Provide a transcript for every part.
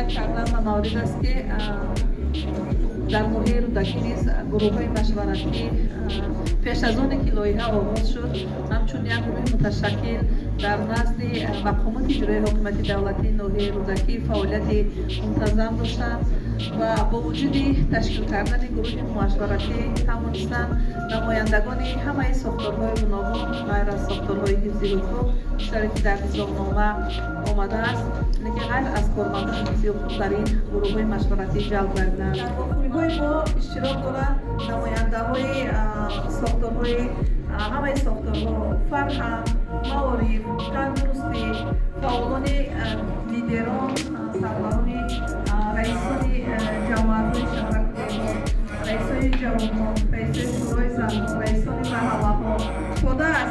Қайд кардан ба маврид аст, ки дар ноҳияи Рӯдакӣ низ гурӯҳҳои машваратӣ пеш аз оне ки лоиҳа оғоз шуд, ҳамчун як гурӯҳи муташаккил дар назди мақомоти иҷроияи ҳокимияти давлатии ноҳияи Рӯдакӣ фаъолияти мунтазам доштанд ва бо вуҷуди ташкил кардани гурӯҳи машваратӣ тавонистанд намояндагони ҳамаи сохторҳои гуногун, ғайр аз сохторҳои ҳифзи ҳуқуқ, чизере ки дар низомнома омадааст, лекин ғайр аз кормандони ҳифзи ҳуқуқ дар ин гурӯҳҳои машваратӣ ҷалб гардиданд. Дар вохӯриҳои мо иштирок доранд намояндаҳои сохторҳои, ҳамаи сохторҳо: фарҳанг, маориф, тандурустӣ, фаъолони, лидерон, сарварони, раисони ҷамоатҳои шаҳраку деҳот, раисони ҷавонон, раисои шӯрои занон, раисони маҳаллаҳо. Истифода аз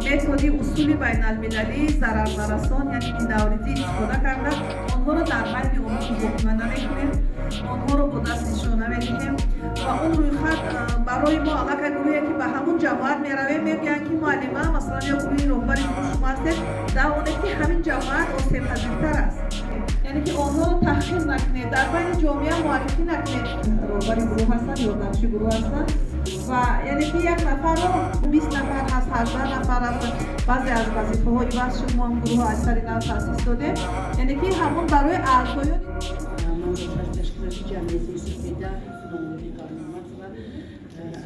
методи усули байналмилалии зарарнарасон, яъне минавридӣ истифода карда, онҳоро дар байни онҳо муҳокима намекунем, онҳоро бо даст нишон намедиҳем. Ва он рӯйхат барои мо аллакай гурӯҳе ки ба ҳамун ҷамоат меравем, мегӯянд, ки муаллима, масалан, ё гурӯҳи роҳбари гурӯҳ шумо ҳастед, давоне ки ҳамин ҷамоат осебпазиртар аст, яъне ки онҳоро таҳқир накунед, дар байни ҷомеа муаррифӣ накунед. Роҳбари гурӯҳ ҳастанд, ёрдамчи гурӯҳ ҳастанд ва яъне ки як нафарро 20 нафар ҳаст, 18 нафар аст. Баъзе аз вазифаҳо иваз шуд, мо ҳам гурӯҳро аз сари нав таъсис додем, яъне ки ҳамон барои аъзоёни Ман аз ташкилоти ҷамъиятии Сафеда Худомуродӣ Барноматова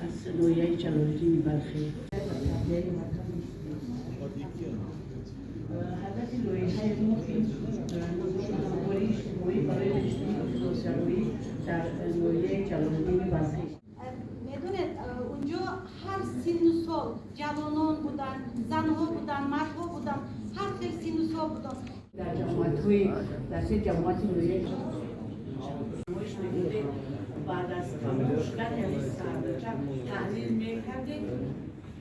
аз ноҳияи Ҷалолиддини Балхӣ. Тарбияи ватан. Ҳадафи лоиҳаи мо ин ҳамкории иҷтимоӣ барои рушди ифротгароӣ дар ноҳияи Ҷалолиддини Балхӣ. Медонед, унҷо ҳар синну сол ҷавонон буданд, занҳо буданд, мардҳо буданд, ҳар хел синну сол буданд. Дар ҷамоатҳои, дар се ҷамоати ноҳияи намоиш медодем, баъд аз тамом шудан, яъне саҳнача таҳлил мекардем.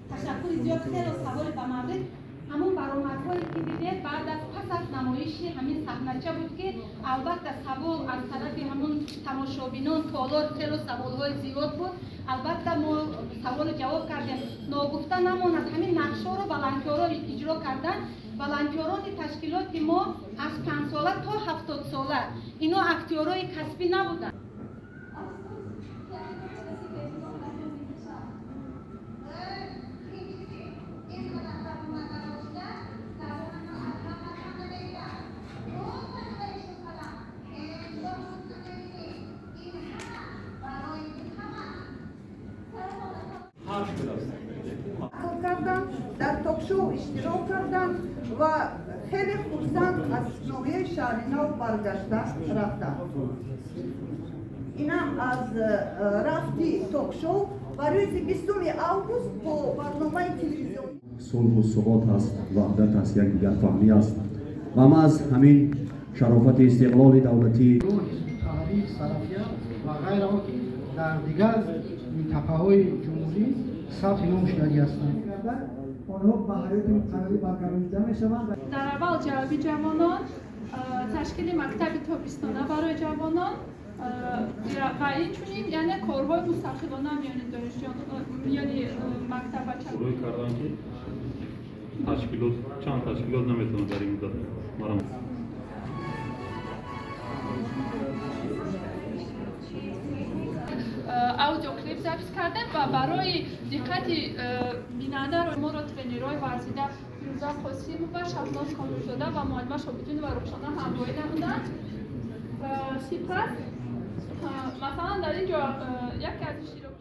Ташаккури зиёд, хело саволи ба маврид. Ҳамун баромадҳое ки дидед, баъд аз пас аз намоиши ҳамин саҳнача буд, ки албатта савол аз тарафи ҳамун тамошобинон толор хело саволҳои зиёд буд. Албатта мо саволу ҷавоб кардем. Ногуфта намонад, ҳамин нақшҳоро волонтёрҳо иҷро карданд. Волонтёрони ташкилоти мо аз 5-сола то 70-сола, ино актёрҳои касбӣ набуданд. Карданд, дар ток-шоу иштирок карданд ва хеле хурсанд аз ноҳияи Шаҳринав баргашта рафтанд. Инам аз рафти ток-шоу ва рӯзи 20 август бо барномаи телевизионӣ. Сулҳу субот аст, ваҳдат аст, якдигарфаҳмӣ аст ва ма аз ҳамин шарофати истиқлоли давлатӣ. Таҳрир, Салафия ва ғайраҳо, ки дар дигар минтақаҳои ҷумҳурӣ сабти ном шудагӣ ҳастанд. Онҳо ба ҳаёти муқаррарӣ баргардонида мешаванд. Дар аввал ҷалби ҷавонон, ташкили мактаби тобистона барои ҷавонон ва инчунин, яъне корҳои мустақилона миёни донишҷӯён, миёни мактаббача. Рӯй кардам, ки ташкилот, чанд ташкилот наметавонад дар ин муддат марам. Аудиоклип запис кардем ва барои диққати бинандаро моро тренерҳои варзида Фирӯза Қосимова, Шаҳноз Комилзода ва муаллима Шобиддинова Рухшона ҳамроҳӣ намуданд. Сипас, масалан, дар ин ҷо яке аз иштирок